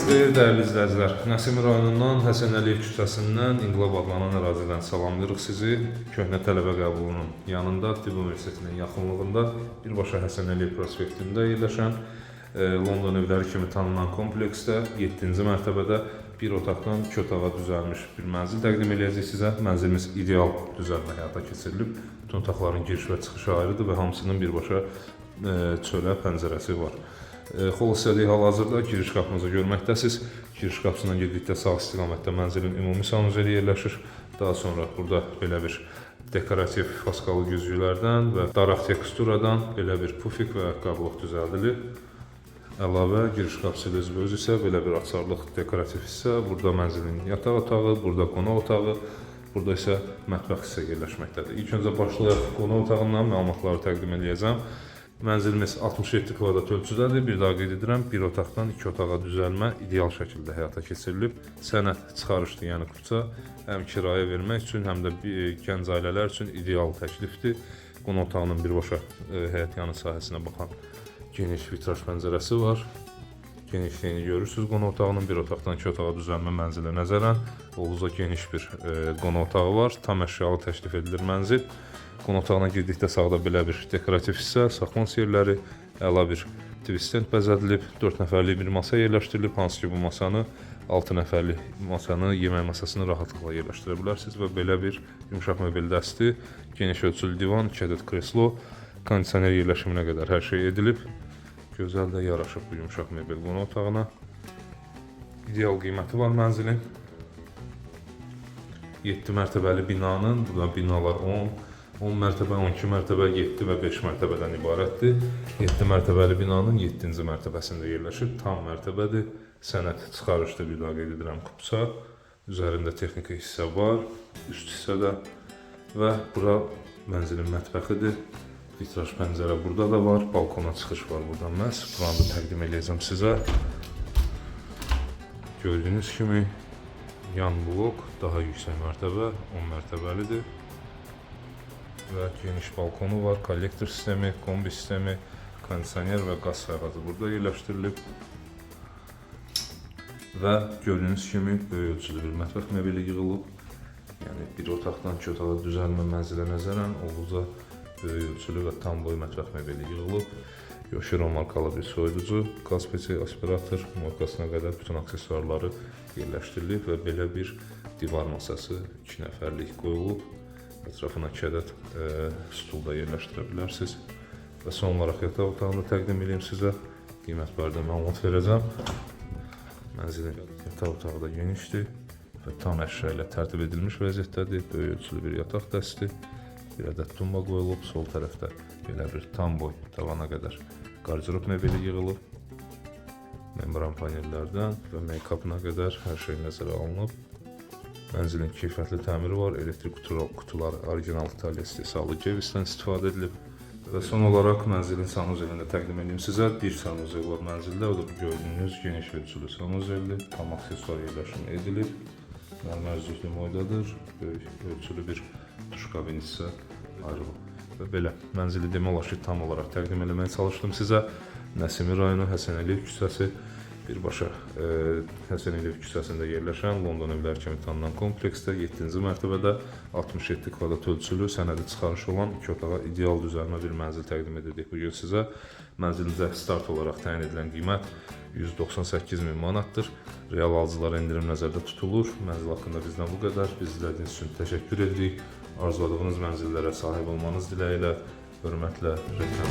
Sabahınız xeyir, dəyərli izləyicilər. Nəsimi rayonundan, Həsən Əliyev küçəsindən, İnqilab adlanan ərazidən salamlayırıq sizi. Köhnə tələbə qəbulunun yanında, Tibb Universitetinin yaxınlığında, birbaşa Həsən Əliyev prospektində yerləşən London evləri kimi tanınan kompleksdə 7-ci mərtəbədə bir otaqdan iki otağa düzəlmiş bir mənzil təqdim eləyəcəyik sizə. Mənzilimiz ideal düzəlmə həyata keçirilib. Bütün otaqların giriş və çıxışı ayrıdır və hamısının birbaşa çölə pəncərəsi var. Xol hissədə hal-hazırda giriş qapımızı görməkdəsiz. Giriş qapısından girdikdə sağ istiqamətdə mənzilin ümumi sanuzeli yerləşir. Daha sonra burada belə bir dekorativ faskalı güzgülərdən və daraq teksturadan belə bir pufik və ayaqqabılıq düzəldilib. Əlavə giriş qapısı ilə üzbəüz isə belə bir açarlıq dekorativ hissə. Burada mənzilin yataq otağı, burada qonaq otağı, burada isə mətbəx hissə yerləşməkdədir. İlk öncə başlayaq qonaq otağından, məlumatları təqdim eləyəcəm. Mənzilimiz 67 kvadrat ölçüdədir. Bir daha qeyd edirəm, bir otaqdan iki otağa düzəlmə ideal şəkildə həyata keçirilib. Sənəd çıxarışdır, yəni kupça həm kirayə vermək üçün, həm də gənc ailələr üçün ideal təklifdir. Qonaq otağının birbaşa həyət yanı sahəsinə baxan geniş vitraj pəncərəsi var. Genişliyini görürsünüz qonaq otağının, bir otaqdan iki otağa düzəlmə mənzilə nəzərən olduqca geniş bir qonaq otağı var. Tam əşyalı təklif edilir mənzil. Qonaq otağına girdikdə sağda belə bir dekorativ hissə, saxlanış yerləri, əla bir twist bəzədilib, 4 nəfərlik bir masa yerləşdirilib, hansı ki bu masanı 6 nəfərlik masanı, yemək masasını rahatlıqla yerləşdirə bilərsiniz və belə bir yumşaq mebel dəsti, geniş ölçülü divan, 2 ədəd kreslo, kondisioner yerləşiminə qədər hər şey edilib. Gözəl də yaraşıb bu yumşaq mebel qonaq otağına. İdeal qiyməti var mənzilin. 7 mərtəbəli binanın, burada binalar 10, 10 mərtəbə, 12 mərtəbə, 7 və 5 mərtəbədən ibarətdir. 7 mərtəbəli binanın 7-ci mərtəbəsində yerləşir. Tam mərtəbədir. Sənəd çıxarışdır, bir daha qeyd edirəm, kupça. Üzərində texniki hissə var, üst hissədə və bura mənzilin mətbəxidir. Vitraj pəncərə burada da var, balkona çıxış var buradan məhz. Buranı da təqdim eləyəcəm sizə. Gördüyünüz kimi yan blok daha yüksək mərtəbə, 10 mərtəbəlidir. Və geniş balkonu var, kollektor sistemi, kombi sistemi, kondisioner və qaz sayğacı burada yerləşdirilib. Və gördüyünüz kimi böyük ölçülü bir mətbəx mebeli yığılıb. Yəni bir otaqdan iki otağa düzəlmə mənzilə nəzərən olduqca böyük ölçülü və tam boy mətbəx mebeli yığılıb. Yoshiro markalı bir soyuducu, qaz peçi, aspirator, markasına qədər bütün aksesuarları yerləşdirilib və belə bir divar masası 2 nəfərlik qoyulub. Ətrafına 2 ədəd stul da yerləşdirə bilərsiniz. Və son olaraq yataq otağını təqdim edeyim sizə. Qiymət barədə məlumat verəcəm. Mənzilin yataq otağı da genişdir və tam əşya ilə tərtib edilmiş vəziyyətdədir. Böyük ölçülü bir yataq dəsti, bir ədəd tumba qoyulub. Sol tərəfdə belə bir tam boy tavana qədər qardırob mebeli yığılıb. Membran panellərdən və make-upına qədər hər şey nəzərə alınıb. Mənzilin keyfiyyətli təmiri var. Elektrik qutuları orijinal İtaliya istehsalı Gevisdən istifadə edilib. Və son olaraq mənzilin sanuzelini də təqdim edeyim sizə. Bir sanuzel var mənzildə. O da bu gördüyünüz geniş ölçülü sanuzeldir. Tam aksesuar yerləşimi edilib. Mərmər zühlü moydadır. Böyük ölçülü bir duş kabini hissə ayrılıb. Və belə mənzili demək olar ki, tam olaraq təqdim eləməyə çalışdım sizə. Nəsimi rayonu Həsən Əliyev küçəsi, birbaşa Həsən Əliyev küçəsində yerləşən London evləri kimi tanınan kompleksdə 7-ci mərtəbədə 67 kvadrat ölçülü sənədi çıxarış olan iki otağa ideal düzəlmə bir mənzil təqdim edirik bu gün sizə. Mənzilimizə start olaraq təyin edilən qiymət 198 min manatdır. Real alıcılara endirim nəzərdə tutulur. Mənzil haqqında bizdən bu qədər. Bizi izlədiyiniz üçün təşəkkür edirik. Arzuladığınız mənzillərə sahib olmanız diləyi ilə, hörmətlə, Reklam.